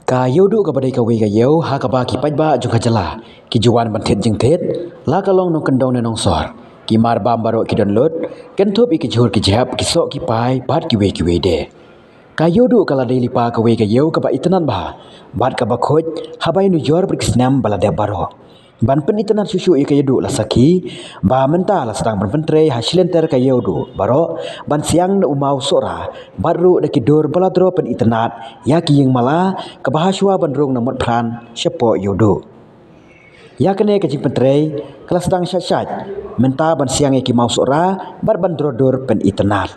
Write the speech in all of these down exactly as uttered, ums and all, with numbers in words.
Ka Ïewduh kaba dei kawei ka ïew ha kaba ki paidbah jong ka jylla ki ju wan ban thied jingthied, la ka long nongkyndong ne nongsor, ki marbam baroh ki don lut, kynthup ïa ki jhur ki jhep, ki soh ki pai bad kiwei kiwei de. Ka Ïewduh ka la dei lypa kawei ka ïew kaba itynnad bha bad kaba khuid haba ïanujor bad ki snem ba la dep baroh. Ban pynitynnad shuh shuh ïa ka Ïewduh la sakhi ba mynta la sdang ban pyntrei ha shilynter ka Ïewduh baroh ban siang na u maw Sohra bad ruh da ki dur ba la drop pynitynnad ïa ki ïing mala kaba ha shuwa ban rung na Motphran shapoh Ïewduh. Ïa kane ka jingpyntrei ka la sdang shait shait mynta ban siang ïa ki maw Sohra bad ban drop dur pynitynnad.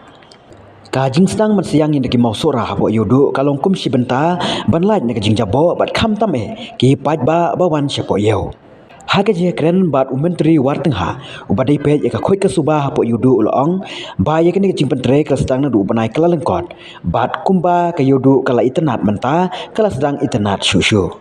Ka jingsdang ban siang ïa ki maw Sohra hapoh Ïewduh ka long kum shi bynta ban lait na ka jingjaboh bad khamtam eh ki paidbah ba wan shapoh ïew. Ha ka jingïakren bad u Myntri Wartynghah uba dei peit ïa ka khuid ka suba hapoh Ïewduh u la ong ba ïa kane ka jingpyntrei ka la sdang naduh u bnai Kyllalyngkot bad kumba ka Ïewduh ka la itynnad mynta ka la sdang itynnad shuh shuh.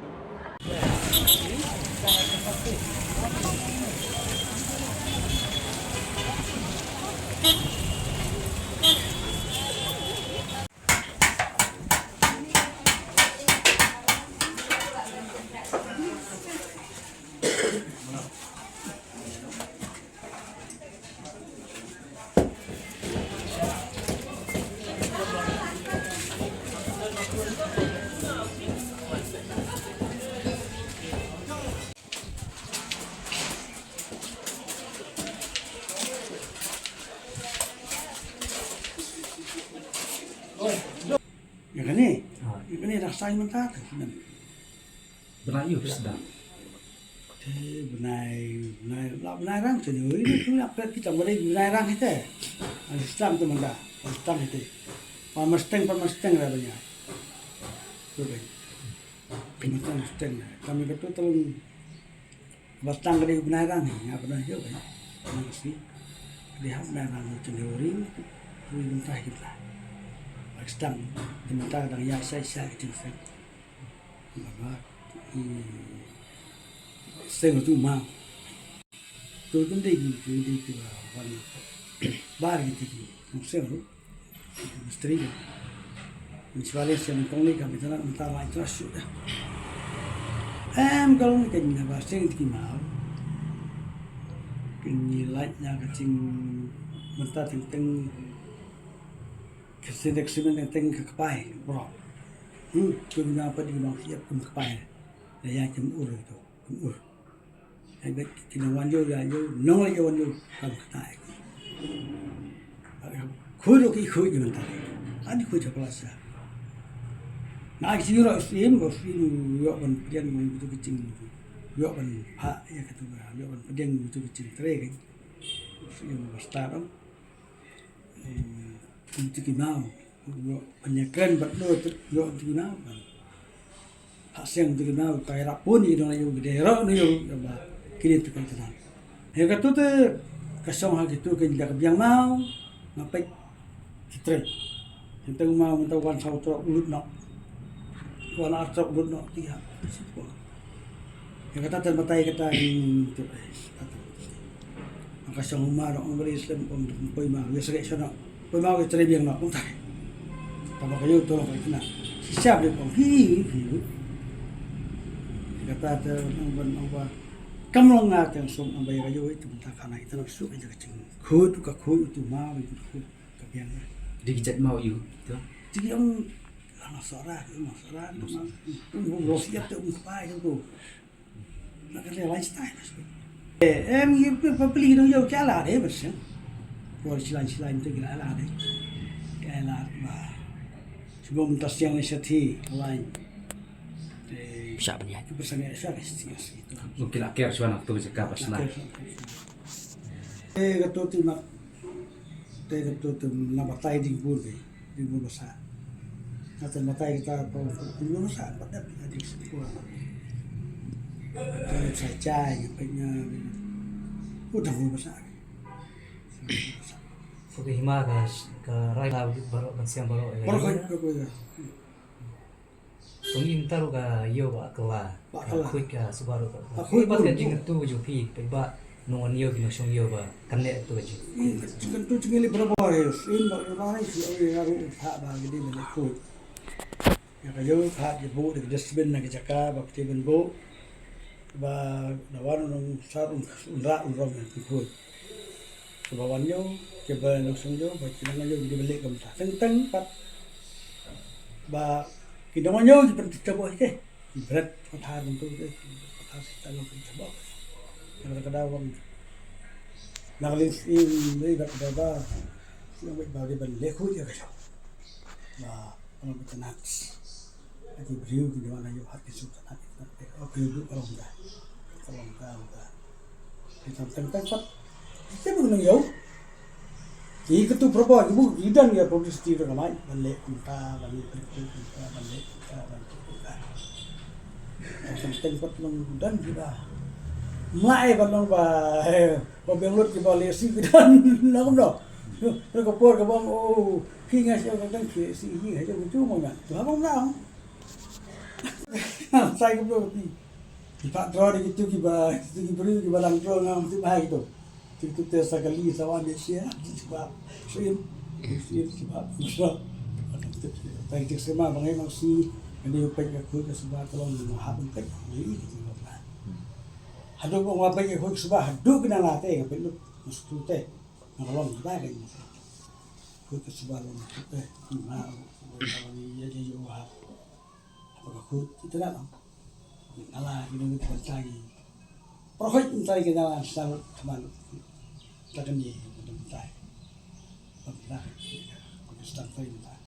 Ïa kane. Ha. Ïa kane dah sai mynta te. Bnai ïu phi sdang? Te bnai, bnai, la bnai rang te ïu, ïu tu la pet kita bnai, bnai rang ite. An sdang te mynta, an sdang ite. Pa masteng, pa masteng ra bnai. Tu kan. Pa masteng, masteng. Kami ketu telung. Ba tang ka dei u bnai rang hi, nga bnai hi, okay. Nang si. Ka dei ha bnai rang hi, tang dei u ring, u ring mynta hi bla. Ba tang, dei mynta ka dang ïa shai shai ka jingseng. Ba ba, i, seng tu ma. Tu tu dei ki, tu dei ki ba, wan. Bar ki tu ki, tu seng tu. Mistri ka. Municipality sha nyngkong ne ka bynta na mynta lai trust shuh da. Em ka long ka nyna ba seng ki maw. Ki ngi lai na ka jing mynta teng teng. Ka seng dek simen teng teng ka kpai, bro. Hmm, tu na pa di bang siap kum kpai. Da ya kem ur tu, kem ur. Ai bet ki nong wan ïew ïa ïew, nong la ïew wan ïew kam kata ai ki. Khuid ruh ki khuid ki mynta. Ani khuid ha pla sha. Na ki shu ruh sim, ruh sim ïoh ban pdiang ban tu ki jing. Ïoh ban pha ïa ka tu ba, ïoh ban pdiang tu ki jing tre ki. Sim ba start on. Em, tu ki maw. Ïoh ban ïakren bad no tu ïoh tu ki maw. Ha seng tu ki nau ka ïarap pun ïa ki dong ïa ki dei ro no ïa ba kine tu ka tnam. Ïa ka tu te ka song ha ki tu ka jinda ka biang mau nga pek ki trei. Tang mau mynta wan saw trok lut nok. Wan ar trok lut nok ti ha. Ïa kata te batai kata tu. Ka song ma dong ong bari slem ong poi ma wi srek sono. Poi ma wi tre biang no ong tai. Ta ba ka yu to ka kna. Si siap de ong hi hi. Kata te ong ban ong ba. Kam long nga teng song ong ba ya ka yu itu ta ka na itu na su ka jing. Khut ka khut itu ma wi khut ka biang. Di ki jat mau yu to. Ti ong la ma sora ma sora ma. Ong lo siap te ong pa itu. Na ka lifestyle. Eh, em, ïa, pa, pa, peli dong ïa, ka la de, bas, ya. Por silan, silan tu, ka la de. Ka la, ba. Sebelum tas yang ni seti, lain. Eh, siapa ni? Itu pesan ya, siapa sih, ya, sih, itu. Mungkin akhir suan waktu je ka pas lah. Akhir suan. Eh, kata tu nak, te kata tu nak batai ding pun, eh. Ding bun basa. Nga te matai kita ko ding bun basa ba dep ïa ding sipur. Ka dep sa jai nga peit nga. Udah bun basa. Ko ki hima ka ka rai la baroh ban siang baroh ïa. Baroh ka ïa. Ko ïa. Tong im taru ka ïew ba kala. Ba kala. Khuid ka suba ruh ka. Ba khuid. Pat ka jingatu ju phi, phi ba nong wan ïew ki nong shong ïew ba kane tu ka jing. Kan tu jingli barabar ïew. Im ba ba rai si oi ïa ruh pha ba gidi ba khuid. Ïa ka ïew ka hap ïa buh da ka dustbin na ka jaka ba phi ban buh. Ba da wan u nongsat un, un rah un rong ïa ki khuid. Kiba wan ïew, kiba nang sngewthuh ïew, ba ki nang ïew ki dei ban leh kumta. Teng teng pat ba ki nang ïew ki pyntip ïa ki. Ki bret pathar kumtu ki, pathar shisha nang pyntip ïa ki. Ïa ka daw bang na ka liang sien dei ba ka daw ba sien ba dei ban leh khuid ïa ka shop. Ba ka long ba ka nat. Ki briew ki dei ban ïoh hat ki suk ka nat. Ka long ka, ka long ka, ka long ka. Ki tang tang tang pat. Ki ba nang ïoh. Ki katu probo ki bu ki don ïa publicity ruh namar ban leh kumta, ban leh kumta, ban leh kumta, ban leh kumta. Tang tang tang pat long don ki ba. Mai ban long ba, eh, ba Bangalore ki ba leh si ki don long no. Ruh ka por ka bang, oh, ki ngai si tang tang ki si hi ha jong ki tu mo ngan. Tu ha bang na. Sai ka bro ki. Ki pat draw de kitu kiba, kitu ki briew kiba lang draw ngam tu ba kitu. Kitu te sa kali sa wan de sia, kitu ba. Sim, sim kiba draw. Tai tik sema bangai mang si, ani pek ka khuid ka suba tolong ma hap pek. Ni kitu ba. Haduh ba ma pek ka khuid ka suba, haduh kena late ka pek lu. Mustu te. Ngalong ba ka ni. Khuid ka suba long te. Ma, ni ya ya yo hap. Haba ka khuid ita na nang. Nala ki nang ita bynta ki. Prohoi bynta ki nala sal kman. Ta kani bynta. Bynta ki. Ki stang pai bynta.